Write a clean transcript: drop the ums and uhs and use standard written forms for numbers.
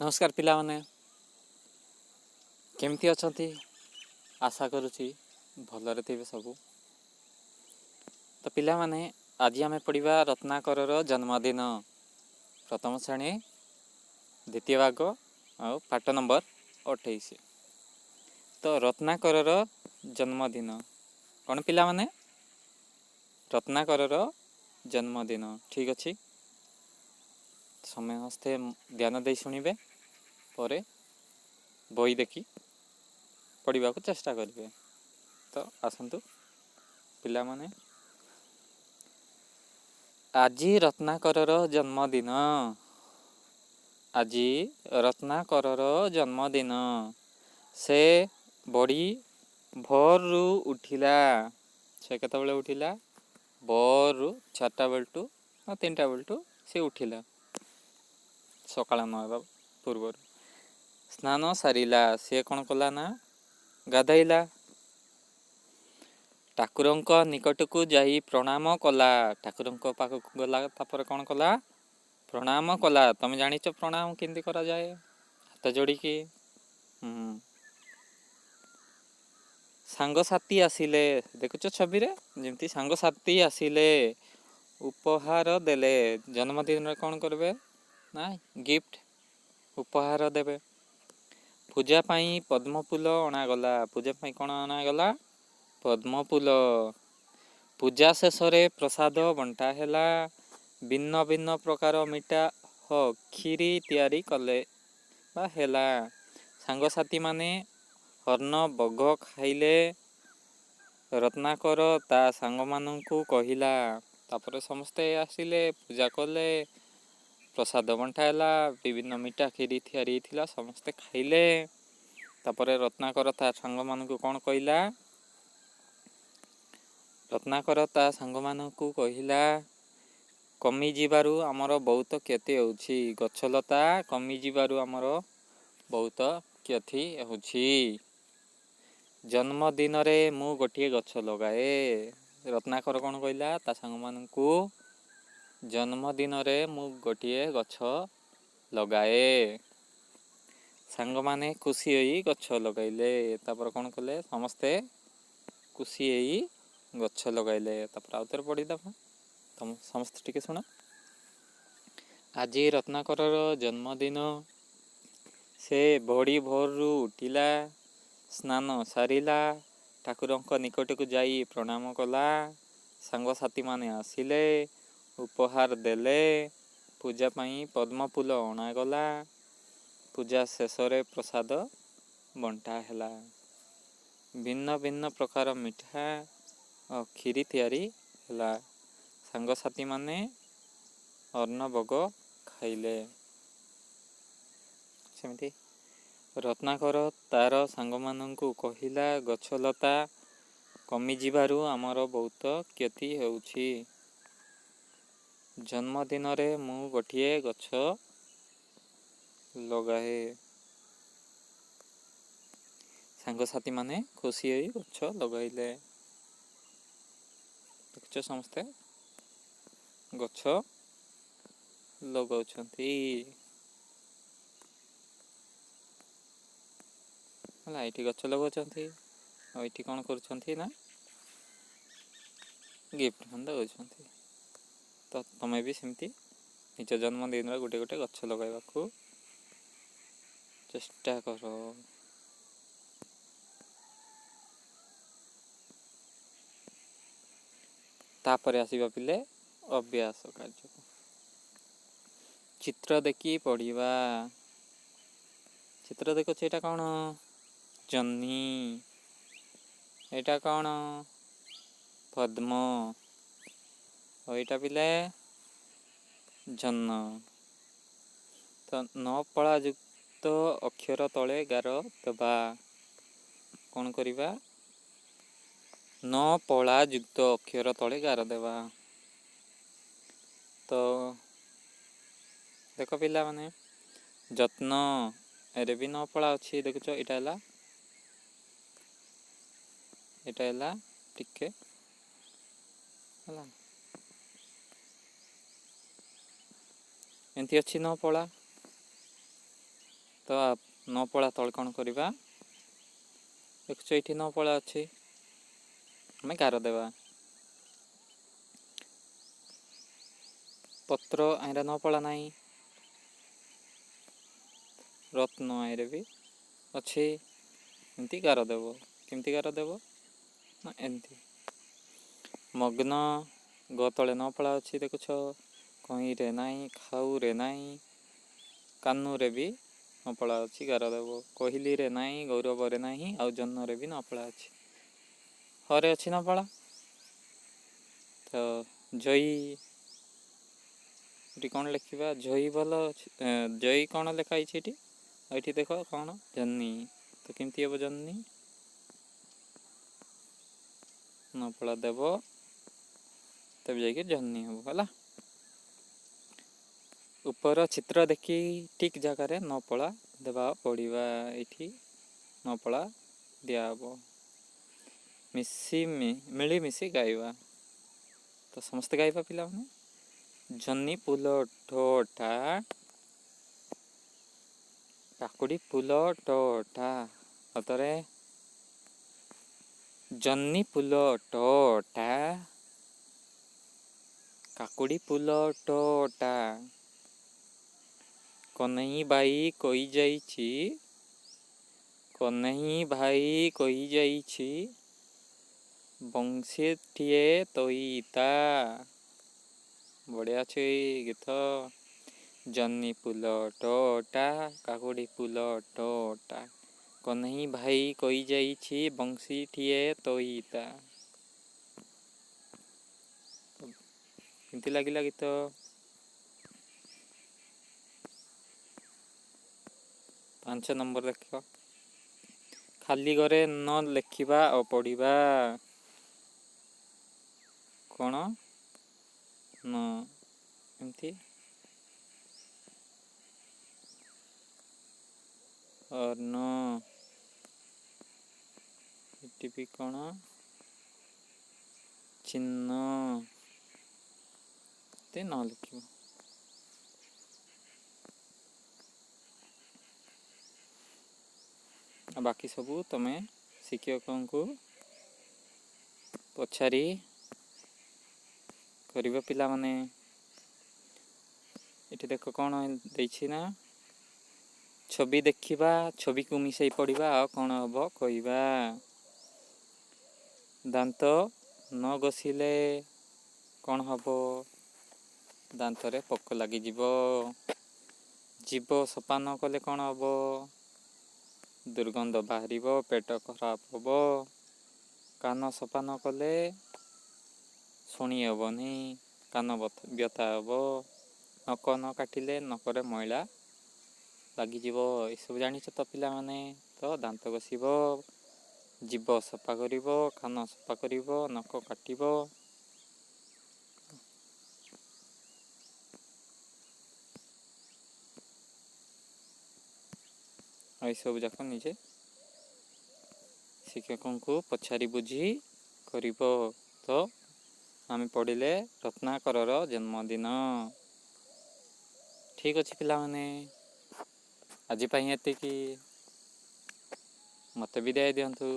ନମସ୍କାର ପିଲାମାନେ, କେମିତି ଅଛନ୍ତି? ଆଶା କରୁଛି ଭଲରେ ଥିବେ ସବୁ। ତ ପିଲାମାନେ, ଆଜି ଆମେ ପଢ଼ିବା ରତ୍ନାକରର ଜନ୍ମଦିନ, ପ୍ରଥମ ଶ୍ରେଣୀ ଦ୍ୱିତୀୟ ଭାଗ ଆଉ ପାଠ ନମ୍ବର 28। ତ ରତ୍ନାକରର ଜନ୍ମଦିନ କ'ଣ ପିଲାମାନେ? ରତ୍ନାକରର ଜନ୍ମଦିନ। ଠିକ୍ ଅଛି, ସମସ୍ତେ ଧ୍ୟାନ ଦେଇ ଶୁଣିବେ, ପରେ ବହି ଦେଖି ପଢ଼ିବାକୁ ଚେଷ୍ଟା କରିବେ। ତ ଆସନ୍ତୁ ପିଲାମାନେ। ଆଜି ରତ୍ନାକରର ଜନ୍ମଦିନ। ଆଜି ରତ୍ନାକରର ଜନ୍ମଦିନ। ସେ ବଡ଼ି ଭୋରରୁ ଉଠିଲା। ସେ କେତେବେଳେ ଉଠିଲା? ଭୋରରୁ, 4ଟା ବେଳଠୁ ନା 3ଟା ବେଳଠୁ ସେ ଉଠିଲା, ସକାଳ ନ ହେବା ପୂର୍ବରୁ। ସ୍ନାନ ସାରିଲା। ସିଏ କ'ଣ କଲା ନା ଗାଧେଇଲା। ଠାକୁରଙ୍କ ନିକଟକୁ ଯାଇ ପ୍ରଣାମ କଲା। ଠାକୁରଙ୍କ ପାଖକୁ ଗଲା, ତାପରେ କ'ଣ କଲା? ପ୍ରଣାମ କଲା। ତମେ ଜାଣିଛ ପ୍ରଣାମ କେମିତି କରାଯାଏ? ହାତ ଯୋଡ଼ିକି। ସାଙ୍ଗସାଥି ଆସିଲେ। ଦେଖୁଛ ଛବିରେ ଯେମିତି ସାଙ୍ଗସାଥି ଆସିଲେ, ଉପହାର ଦେଲେ। ଜନ୍ମଦିନରେ କ'ଣ କରିବେ ନା ଗିଫ୍ଟ, ଉପହାର ଦେବେ। ପୂଜା ପାଇଁ ପଦ୍ମଫୁଲ ଅଣାଗଲା। ପୂଜା ପାଇଁ କ'ଣ ଅଣାଗଲା? ପଦ୍ମଫୁଲ। ପୂଜା ଶେଷରେ ପ୍ରସାଦ ବଣ୍ଟା ହେଲା। ଭିନ୍ନ ଭିନ୍ନ ପ୍ରକାର ମିଠା ଓ କ୍ଷୀରି ତିଆରି କଲେ ବା ହେଲା। ସାଙ୍ଗସାଥିମାନେ ଅନ୍ନ ଭୋଗ ଖାଇଲେ। ରତ୍ନାକର ତା ସାଙ୍ଗମାନଙ୍କୁ କହିଲା। ତାପରେ ସମସ୍ତେ ଆସିଲେ, ପୂଜା କଲେ, ପ୍ରସାଦ ବଣ୍ଟା ହେଲା, ବିଭିନ୍ନ ମିଠା କ୍ଷୀରି ତିଆରି ହେଇଥିଲା, ସମସ୍ତେ ଖାଇଲେ। ତାପରେ ରତ୍ନାକର ତା ସାଙ୍ଗମାନଙ୍କୁ କ'ଣ କହିଲା? ରତ୍ନାକର ତା ସାଙ୍ଗମାନଙ୍କୁ କହିଲା, କମିଯିବାରୁ ଆମର ବହୁତ କ୍ଷତି ହେଉଛି। ଗଛଲତା କମିଯିବାରୁ ଆମର ବହୁତ କ୍ଷତି ହେଉଛି। ଜନ୍ମଦିନରେ ମୁଁ ଗୋଟିଏ ଗଛ ଲଗାଏ। ରତ୍ନାକର କ'ଣ କହିଲା ତା ସାଙ୍ଗମାନଙ୍କୁ? ଜନ୍ମଦିନରେ ମୁଁ ଗୋଟିଏ ଗଛ ଲଗାଏ। ସାଙ୍ଗମାନେ ଖୁସି ହୋଇ ଗଛ ଲଗାଇଲେ। ତାପରେ କ'ଣ କଲେ? ସମସ୍ତେ ଖୁସି ହେଇ ଗଛ ଲଗାଇଲେ। ତାପରେ ଆଉ ଥରେ ପଢ଼ିଦେବା, ତମ ସମସ୍ତେ ଟିକେ ଶୁଣ। ଆଜି ରତ୍ନାକରର ଜନ୍ମଦିନ। ସେ ବଡ଼ି ଭୋରରୁ ଉଠିଲା, ସ୍ନାନ ସାରିଲା, ଠାକୁରଙ୍କ ନିକଟକୁ ଯାଇ ପ୍ରଣାମ କଲା। ସାଙ୍ଗସାଥିମାନେ ଆସିଲେ, ଉପହାର ଦେଲେ। ପୂଜା ପାଇଁ ପଦ୍ମଫୁଲ ଅଣାଗଲା। ପୂଜା ଶେଷରେ ପ୍ରସାଦ ବଣ୍ଟା ହେଲା। ଭିନ୍ନ ଭିନ୍ନ ପ୍ରକାର ମିଠା ଓ କ୍ଷୀରି ତିଆରି ହେଲା। ସାଙ୍ଗସାଥିମାନେ ଅନ୍ନ ଭୋଗ ଖାଇଲେ। ସେମିତି ରତ୍ନାକର ତାର ସାଙ୍ଗମାନଙ୍କୁ କହିଲା, ଗଛଲତା କମିଯିବାରୁ ଆମର ବହୁତ କ୍ଷତି ହେଉଛି। ଜନ୍ମଦିନରେ ମୁଁ ଗୋଟିଏ ଗଛ ଲଗାଏ। ସାଙ୍ଗସାଥିମାନେ ଖୁସି ହୋଇ ଗଛ ଲଗାଇଲେ। ଦେଖୁଛ, ସମସ୍ତେ ଗଛ ଲଗାଉଛନ୍ତି। ହେଲା, ଏଇଠି ଗଛ ଲଗାଉଛନ୍ତି ଆଉ ଏଇଠି କ'ଣ କରୁଛନ୍ତି ନା ଗିଫ୍ଟ ମାନେ ଦେଉଛନ୍ତି। ତ ତମେ ବି ସେମିତି ନିଜ ଜନ୍ମଦିନରେ ଗୋଟେ ଗୋଟେ ଗଛ ଲଗାଇବାକୁ ଚେଷ୍ଟା କର। ତାପରେ ଆସିବା ପିଲେ ଅଭ୍ୟାସ କାର୍ଯ୍ୟକୁ। ଚିତ୍ର ଦେଖି ପଢ଼ିବା। ଚିତ୍ର ଦେଖୁଛ, ଏଇଟା କ'ଣ? ଜହ୍ନି। ଏଇଟା କ'ଣ? ପଦ୍ମ। ଆଉ ଏଇଟା ପିଲେ ଜହ୍ନ। ତ ନ ପଳା ଯୁକ୍ତ ଅକ୍ଷର ତଳେ ଗାର ଦେବା। କ'ଣ କରିବା? ନ ପଳା ଯୁକ୍ତ ଅକ୍ଷର ତଳେ ଗାର ଦେବା। ତ ଦେଖ ପିଲାମାନେ, ଯତ୍ନ ଏରେ ବି ନ ପଳା ଅଛି, ଦେଖୁଛ? ଏଇଟା ହେଲା ଟିକେ ହେଲା, ଏମିତି ଅଛି ନ ପଳା। ତ ନପଳା ତଳେ କ'ଣ କରିବା? ଦେଖୁଛ, ଏଇଠି ନପଳା ଅଛି, ଆମେ ଗାର ଦେବା। ପତ୍ର ଆଇରେ ନପଳା ନାହିଁ। ରତ୍ନ ଆଇରେ ବି ଅଛି। ଏମିତି ଗାର ଦେବ। କେମିତି ଗାର ଦେବ ନା ଏମିତି। ମଗ୍ନ, ଗ ତଳେ ନପଳା ଅଛି, ଦେଖୁଛ। କଇଁରେ ନାହିଁ, ଖାଉରେ ନାହିଁ, କାନୁରେ ବି ନପଳା ଅଛି, ଗାର ଦେବ। କହିଲିରେ ନାହିଁ, ଗୌରବରେ ନାହିଁ, ଆଉ ଜହ୍ନରେ ବି ନପଳା ଅଛି। ହରେ ଅଛି ନପଳା। ତ ଜୟୀ, ଏଠି କ'ଣ ଲେଖିବା? ଜୟୀ ଭଲ ଅଛି। ଜୟୀ କ'ଣ ଲେଖା ହେଇଛି ଏଠି? ଆଉ ଏଠି ଦେଖ କ'ଣ? ଜହ୍ନି। ତ କେମିତି ହେବ ଜହ୍ନି? ନପଳା ଦେବ, ତେବେ ଯାଇକି ଜହ୍ନି ହେବ। ହେଲା। ଉପର ଚିତ୍ର ଦେଖି ଠିକ୍ ଜାଗାରେ ନପଳା ଦେବା ପଡ଼ିବା। ଏଇଠି ନପଳା ଦିଆହେବ। ମିଶି ମିଳିମିଶି ଗାଇବା। ତ ସମସ୍ତେ ଗାଇବା ପିଲାମାନେ। ଜହ୍ନି ଫୁଲ ଠୋଟା, କାକୁଡ଼ି ଫୁଲ ଟୋଟା। ଆଉ ଜହ୍ନି ଫୁଲ ଟୋଟା, କାକୁଡ଼ି ଫୁଲ ଟୋଟା, କହ୍ନେଇ ଭାଇ କହିଯାଇଛି, କହ୍ନେଇ ଭାଇ କହିଯାଇଛି, ବଂଶୀଟିଏ ତୋଇତା। ବଢ଼ିଆ ଅଛି ଏଇ ଗୀତ। ଜହ୍ନି ଫୁଲ ଟୋଟା, କାକୁଡ଼ି ଫୁଲ ଟୋଟା, କହ୍ନେଇ ଭାଇ କହିଯାଇଛି, ବଂଶୀଟିଏ ତୋଇତା। କେମିତି ଲାଗିଲା ଗୀତ? 5 ନମ୍ବର ଦେଖ। ଖାଲି ଘରେ ନ ଲେଖିବା ଆଉ ପଢ଼ିବା। କ'ଣ ନ ଏମିତି ଅର୍ଣ୍ଣ। ଏଠି ବି କ'ଣ? ଚିହ୍ନ। ଏତେ ନ ଲେଖିବ। ଆଉ ବାକି ସବୁ ତମେ ଶିକ୍ଷକଙ୍କୁ ପଚାରି କରିବ ପିଲାମାନେ। ଏଠି ଦେଖ କ'ଣ ଦେଇଛି ନା, ଛବି ଦେଖିବା, ଛବିକୁ ମିଶାଇ ପଢ଼ିବା ଆଉ କ'ଣ ହବ କହିବା। ଦାନ୍ତ ନ ଘଷିଲେ କ'ଣ ହବ? ଦାନ୍ତରେ ପୋକ ଲାଗିଯିବ। ଜିଭ ସଫା ନ କଲେ କ'ଣ ହବ? ଦୁର୍ଗନ୍ଧ ବାହାରିବ, ପେଟ ଖରାପ ହବ। କାନ ସଫା ନ କଲେ ଶୁଣି ହେବନି, କାନ ବ୍ୟଥା ହବ। ନଖ ନ କାଟିଲେ ନଖରେ ମଇଳା ଲାଗିଯିବ। ଏସବୁ ଜାଣିଛ ତ ପିଲାମାନେ? ତ ଦାନ୍ତ ଘଷିବ, ଜିଭ ସଫା କରିବ, କାନ ସଫା କରିବ, ନଖ କାଟିବ। ଆଉ ଏସବୁ ଯାକ ନିଜେ ଶିକ୍ଷକଙ୍କୁ ପଚାରି ବୁଝି କରିବ। ତ ଆମେ ପଢ଼ିଲେ ରତ୍ନାକରର ଜନ୍ମଦିନ। ଠିକ୍ ଅଛି ପିଲାମାନେ, ଆଜି ପାଇଁ ଏତିକି। ମୋତେ ବିଦାୟ ଦିଅନ୍ତୁ।